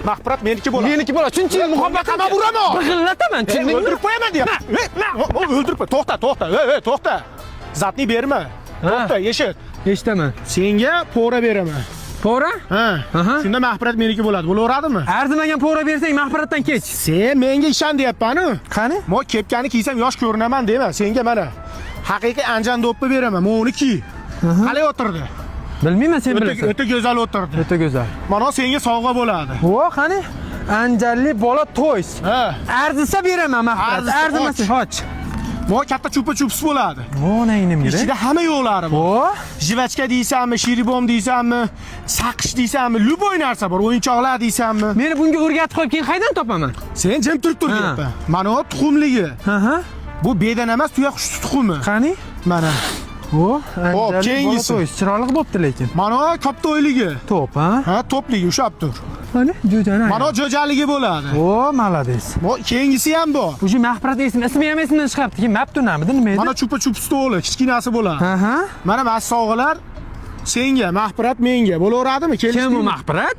Mag'firat meniki bo'ladi. Meniki bo'ladi. Chunki muhabbat qamab uraman. Big'illataman, tushundingmi? O'ldirib qo'yaman deyapti. O'ldirib qo'y. To'xta, to'xta. Ey, ey, to'xta. Zatni berma. To'xta, eshit. Eshitaman. Senga pora beraman. Pora? Ha. Aha. Shunda mag'firat meniki bo'ladi. Bo'laveradimi? Arzimagan pora bersang, mag'firatdan kech. Sen menga ishon deyapman-u. Qani? Mo kepkani kiysam yosh ko'rinaman dema. Senga mana haqiqiy anjan do'ppi beraman. Mo uni kiy. Qalay o'tirdi? Bilmayman, sen O'ta bilasan. o'ta go'zal o'tirdi. O'ta go'zal. Mana senga sovg'a bo'ladi. Vo, qani? Anjanli bola toys. Ha. Arzisa beraman mag'firat. Arzisa, Arzimasa, och. Mo katta chupa chups bo'ladi. Onangni kerak. Ichida hamma yo'qlari bor. Vo, Jivachka deysanmi, shiribom deysanmi, saqish deysanmi, любой narsa bor, o'yinchoqlar deysanmi. Meni bunga o'rgatib qo'yib, keyin qaydan topaman? Sen jim turib tur Ha. deyapman. Mana bu tuxumligi. Ha. Bu bedan emas, tuya qush tuxumi. Qani? Mana. Vo, anjanli bola keyingisi. toys. Chiroyli bo'pti lekin. Mana bu katta o'yligi. To'p, ha? Ha, to'pligi ushlab tur. Qani, jo'jani. Mana bu jo'jaligi bo'ladi. O, молодец. Bu keyingisi ham bor. Уже mag'firat esim, ismi ham esimdan chiqyapti. Keyin Mabtunamidi, nima edi? Mana chupa chup stoli, kichkinasi bo'ladi. Ha. Mana shu sovg'alar senga, mag'firat menga. Bo'laveradimi? Kim bu Kelishdingmi? mag'firat?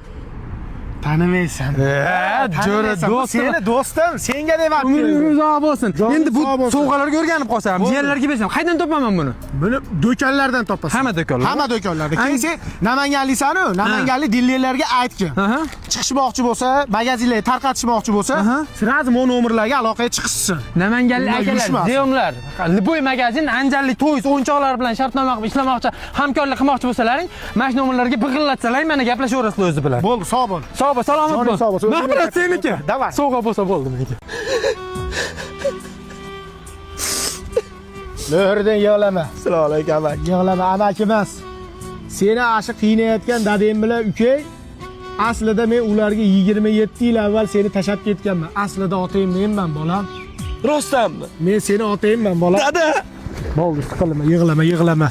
Tanimaysan. Jo'ra Tanimaysan. Bu do'stim. Seni do'stim, senga deb olib Umring keldim. uzoq bo'lsin. Joning Endi bu sog' bo'lsin. sovg'alarga o'rganib qolsam, jiyanlarga bersam, qaydan topaman buni? Buni do'konlardan topasan. Hamma do'konlarda? Hamma do'konlarda. Keyin sen Namanganlisan-u, Namanganlik dillerlarga aytgin. Aha. Chiqishmoqchi bo'lsa, magazinlarga tarqatishmoqchi bo'lsa, Aha. sразу mo nomerlarga aloqaga chiqishsin. Namanganlik Undan akalar, yurishmasin. zeyomlar, Liboy magazin Anjanli toys o'yinchoqlari bilan shartnoma qilib ishlamoqchi, hamkorlik qilmoqchi bo'lsalaring, mana shu nomerlarga big'illatsalar, mana gaplashaverasizlar o'zi bilan. Bo'ldi, sog' bo'l. Sog' bo'l, salomat Joning bo'l. sog' bo'lsin. Mag'firat seniki. Давай. Sovg'a bo'lsa bo'ldi menga. Lo'ridan yig'lama. Assalomu alaykum amaki. Yig'lama, amaki emas. Seni ashu qiynayotgan dadang bilan ukang aslida men ularga 27 yil avval seni tashlab ketganman. Aslida otang menman, bolam. Rostdanmi? Men seni otangman, bolam. Dada! Bo'ldi, siqilma, yig'lama, yig'lama.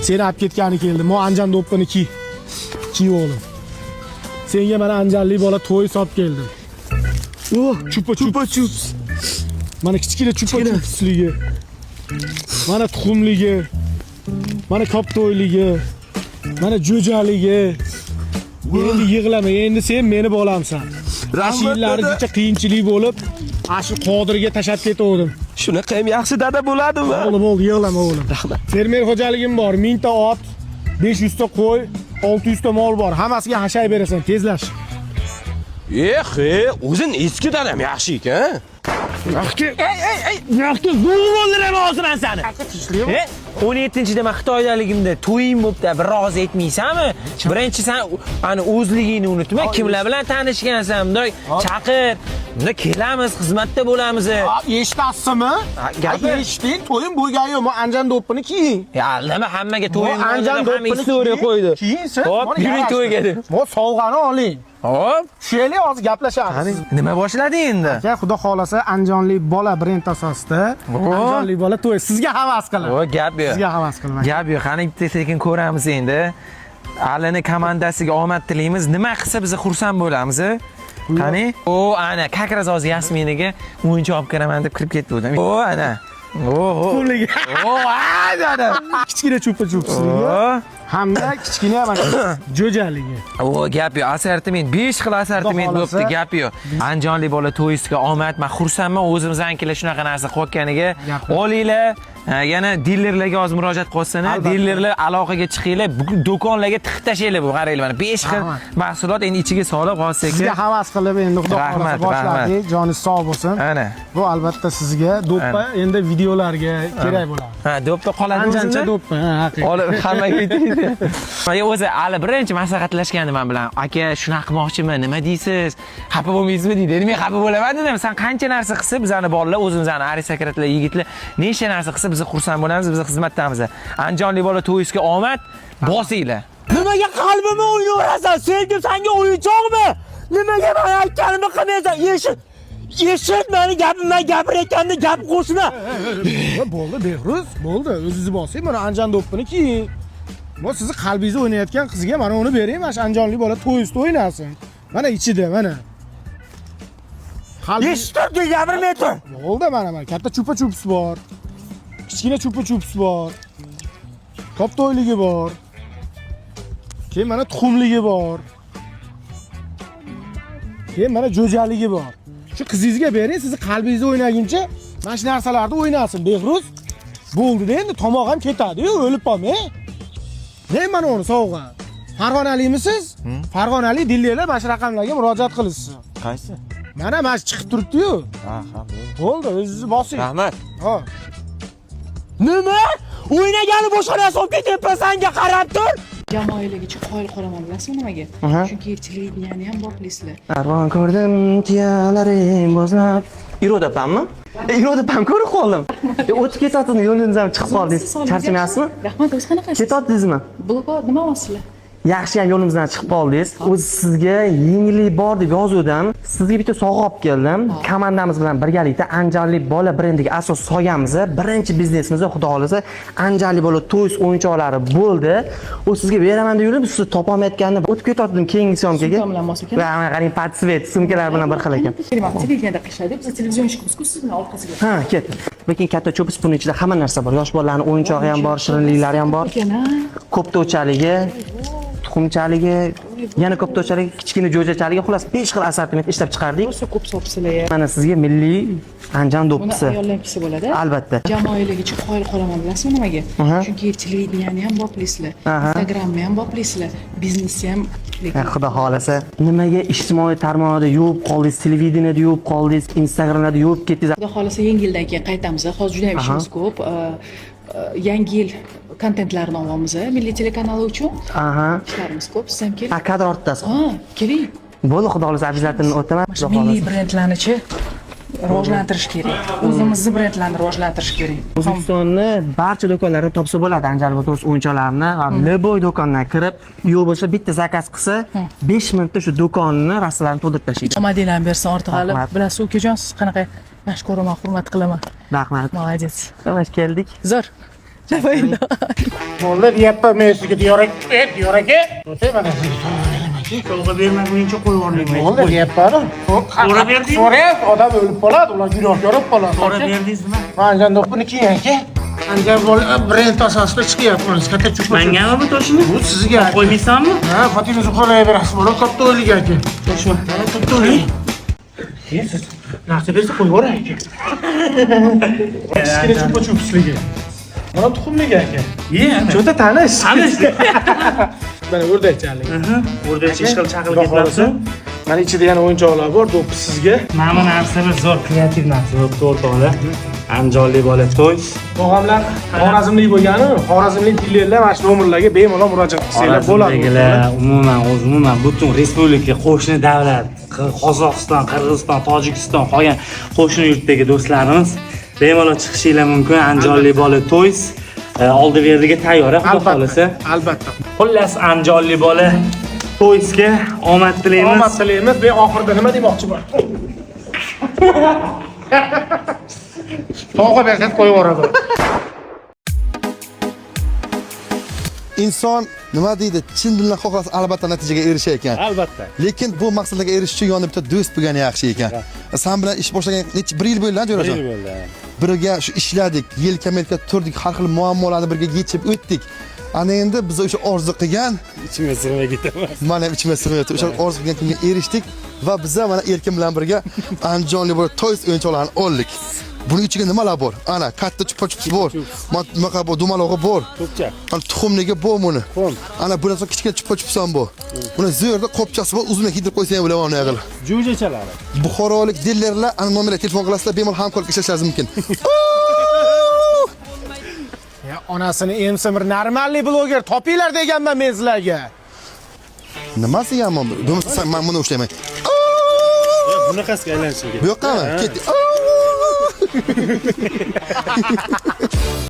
Seni olib ketgani keldim. Mo anjan do'ppini kiy. Kiy o'g'lim. Senga mana anjanli bola to'y solib keldim. Oh, Chupa chup. chupa chups. Mana kichkina chupa Kichkina. chupsligi. Mana tuxumligi. Mana koptoyligi. Mana jo'jaligi. Endi yig'lama, endi sen meni bolamsan. Shu yillar dada. juda qiyinchilik bo'lib, shu Qodirga tashlab ketavdim. Shunaqa ham yaxshi dada bo'ladimi? O'g'lim, bo'ldi, yig'lama o'g'lim. Rahmat. Fermer xo'jaligim bor, 1000 ta ot, 500 ta qo'y, 600 ta mol bor. Hammasiga hashay berasan, tezlash. Eh, o'zin eski dadam yaxshi ekan. Ey, ey, ey, yo'qki, zo'rg'a o'ldiraman hozir men seni. E, 17-da men Xitoydaligimda to'yim bo'pti, bir rozi etmaysanmi? Birinchi sen ani o'zligingni unutma, kimlar bilan tanishgansan, bunday chaqir, bunda kelamiz, xizmatda bo'lamiz. Eshitasizmi? Ha, gapir. Eshiting, to'yim bo'lgani yo'q. Anjan do'ppini kiying. Ya aldama hammaga to'yim Anjan hamma do'ppini istoriya qo'ydi. Kiyin siz. Hop, mana yuring yarashdi. to'yga deb. Mo sovg'ani oling. Hop, Tushaylik, hozir gaplashamiz. nima boshladi endi? Aka, xudo xolasa Anjonlik bola brend asosida Anjonlik bola to'y sizga havas qiladi. O, gap yo'q. Sizga havas qilaman. Gap yo'q, qani bitta sekin ko'ramiz endi. Alini komandasiga omad tilaymiz. Nima qilsa biz xursand bo'lamiz. Qani? O, ana, как раз hozir Yasminiga o'yinchoq olib kiraman deb kirib ketdi o'zim. O, ana. O, o. Puligi. O, ana. Kichkina chupa chupsligi O, hamda kichkina mana jo'jaligi. o, gap yo'q. Assortiment 5 xil assortiment Xudo bo'pti, xohlasa. gap yo'q. Andijonlik bola to'yisiga omad. Men xursandman o'zimiznikilar shunaqa narsa qilayotganiga. Gap yo'q. Olinglar. Yana dilerlarga hozir murojaat qilsin. Albatta. Dilerlar aloqaga chiqinglar, bugun do'konlarga tiqib tashlanglar bu. Qaranglar mana 5 xil Rahmat. mahsulot endi ichiga solib hozir sekin. Sizga havas qilib endi xudo Rahmat, xolasa boshladik. Joningiz sog' bo'lsin. Ana. Bu albatta sizga do'ppa endi videolarga kerak bo'ladi. Ha, do'ppa qoladi Anjancha o'zida? do'ppa, ha, haqiqat. Olib hammaga yetaydi. Men o'zi hali birinchi maslahatlashgandim men bilan. Aka, shunaqa qilmoqchiman, nima deysiz? Xafa bo'lmaysizmi deydi. Endi men xafa bo'laman dedim. Sen qancha narsa qilsa, bizani bolalar, o'zimizni aristokratlar, yigitlar nechta narsa qilsa, biz xursand bo'lamiz, biz xizmatdamiz. Andijonlik bola to'yisiga omad, bosinglar. Nimaga qalbimni o'ynayverasan? Sevgim senga o'yinchoqmi? Nimaga meni aytganimni qilmaysan? Eshit. Eshit meni gapimni, men gapirayotganda gap qo'shma. Bo'ldi, Behruz, bo'ldi. O'zingizni bosing, mana Anjan do'ppini kiying. Bu sizni qalbingizni o'ynayotgan qizga mana uni bering, mana shu andijonlik bola to'y ustida o'ynasin. Mana ichida, mana. Qalbi Eshitib tur, gapirmay tur. bo'ldi, mana mana katta chupa chups bor. Kichkina chupa chups bor. Koptoyligi bor. Keyin mana tuxumligi bor. Keyin mana jo'jaligi bor. Shu qizingizga bering, sizni qalbingizni o'ynaguncha mana shu narsalarni o'ynasin Behruz. Bo'ldi-da endi tomoq ham ketadi-yu, o'lib qolmang. Ne mana uni sovg'a. Farg'onalikmisiz? Farg'onalik dillerlar mana shu raqamlarga murojaat qilishsin. Qaysi? Mana mana shu chiqib turibdi-yu. Ha, ha, bo'ldi. Bo'ldi, o'zingizni bosing. Rahmat. Ha. Nima? O'ynagani boshqa narsa olib ketyapman sanga qarab tur. Jamoalargacha qoyil qolaman, bilasizmi nimaga? Chunki televideniyani ham boplaysizlar. Arvon ko'rdim tuyalaring bo'zlab. Iroda opammi? Iroda opam ko'rib qoldim. O'tib ketayotgan yo'lingiz ham chiqib qoldingiz. Charchamayapsizmi? Rahmat, o'zi qanaqasiz? Ketyapsizmi? Blog nima olasizlar? Yaxshi ham yo'limizdan chiqib qoldingiz. O'zi sizga yengillik bor deb yozuvdim. Sizga bitta sovg'a olib keldim. Komandamiz bilan birgalikda Anjanli bola brendiga asos solganmiz. Birinchi biznesimiz xudo xolasa Anjanli bola toys o'yinchoqlari bo'ldi. U sizga beraman deb yurdim, sizni topolmayotgandim. O'tib ketayotgandim keyingi syomkaga. Sumka bilan mos ekan. Va mana qarang, patsvet sumkalar bilan bir xil ekan. Televideniyada qilishadi. Biz televizion ishqimiz-ku siz bilan orqasiga. Ha, ket. Lekin katta cho'pis, buni ichida hamma narsa bor. Yosh bolalarning o'yinchog'i ham bor, shirinliklari ham bor. Ekan, ha? Ko'ptovchaligi, tuxumchaligi, yana ko'ptovchaligi, kichkina jo'jachaligi, xullas 5 xil assortiment ishlab chiqardik. Rosa ko'p sopsizlar. Mana sizga milliy Anjan Buni do'ppisi. ayollar ham kiysa bo'ladi. Albatta. Jamoalargacha qoyil qolaman, bilasizmi nimaga? Chunki televideniyani ham boplaysizlar, Instagramni ham boplaysizlar, biznesni ham. Ha, Xudo xolasa. Nimaga ijtimoiy tarmoqlarda yuvib qoldingiz, televideniyada yuvib qoldingiz, Instagramlarda yuvib ketdingiz? Xudo xolasa yangi yildan keyin qaytamiz. Hozir juda ham ishimiz ko'p. Yangi yil kontentlarini olyapmiz milliy telekanali uchun. Aha. Ishlarimiz ko'p. Siz ham keling. Ha, kadr ortdasiz. Ha, keling. Bo'ldi, xudo xolasa обязательно o'taman. Mana shu Xudo milliy xolasa. brendlarnichi rivojlantirish kerak. O'zimizni brendlarni rivojlantirish kerak. O'zbekistonni barcha do'konlarida topsa bo'ladi Anjal Motors o'yinchoqlarini. Va Любой do'kondan kirib, yo'q bo'lsa bitta zakaz qilsa, 5 minutda shu do'konni rastalarni to'ldirib tashlaydi. Omadinglarni bersin Ortiqali. Rahmat. Bilasiz, ukajon, siz qanaqa yaxshi ko'raman, hurmat qilaman. Rahmat. Молодец. Xo'sh, keldik. Zo'r. Bo'ldi, deyapman men sizga Diyor aka, Diyor aka. O'tay mana sizga sovg'a beraman aka. Sovg'a bermaguningcha qo'yib yubormayman. Bo'ldi, deyapman. So'rab berdingmi? So'rayapsiz, odam o'lib qoladi, ular yurak yorib qoladi. So'rab berdingizmi? Anjan do'ppini kiying aka. Anjan bola brend asosida chiqyapmiz. Katta chupa. Mangami bu toshni? Bu sizga. aka. Qo'ymaysanmi? Ha, Fotima Zuhroga berasiz. Bo'ladi, katta o'ylik aka. Toshma. Ha, katta o'ylik. Siz narsa bersa qo'yib yuboring aka. Kichkina chupa chupisligi. Mana tuxumligi aka. Ye, Cho'ta tanish. Tanish. Mana o'rdakchalik. O'rdakcha ish qilib chaqilib Xudo xohlasa. ketmabdi. Mana ichida yana o'yinchoqlar bor, do'ppi sizga. Mana bu narsalar zo'r kreativ narsa bo'libdi o'rtoqlar. Andijonlik bola to'y. Tog'amlar Xorazmlik bo'lgani, Xorazmlik dilerlar mana shu nomerlarga bemalol murojaat qilsanglar bo'ladi. Xorazmdagilar umuman o'zi umuman butun respublika, qo'shni davlat, Qozog'iston, Qirg'iziston, Tojikiston, qolgan qo'shni yurtdagi do'stlarimiz bemalol chiqishinglar mumkin. Andijonlik bola to'y oldi berdiga tayyor, xudo xohlasa. Albatta. Xullas, Andijonlik bola to'ysga omad tilaymiz. Omad tilaymiz. Men oxirida nima demoqchi bor? Sovg'a bersangiz qo'yib yuboradi. Inson nima deydi, chin dildan xohlasa albatta natijaga erishar ekan. Albatta. Lekin bu maqsadlarga erishish uchun yonida bitta do'st bo'lgani yaxshi ekan. San bilan ish boshlagan necha bir yil bo'ldi, Jo'rajon? bo'ldi. Birga shu ishladik, yelka-yelka turdik, har xil muammolarni birga yechib o'tdik. Ana endi biz o'sha orzu qilgan, Ichimga sig'may ketaman. mana ham ichimga sig'mayapti. O'sha orzu qilgan kunga erishdik va biza mana Erkin bilan birga Andijonlik bo'lib toys o'yinchoqlarini oldik. Buning ichiga nimalar bor? Ana katta chupa-chups bor. Bunaqa bu dumalog'i bor. To'pcha. Ana tuxumligi bor buni. Ana bundan so'ng kichkina chupa-chups ham bor. Buni zo'rda qopchasi bor, uzun kiydirib qo'ysang ham bo'ladi uni yig'il. Jo'jachalari. Buxorolik dillerlar ana nomerga telefon qilasizlar, bemalol hamkorlik ishlashingiz mumkin. Ya onasini emsin bir normalniy bloger topinglar deganman men sizlarga. Nimasi yomon? Bo'lmasa men buni ushlayman. Bunaqasiga aylanishim kerak. Bu yoqqami? Ketdik.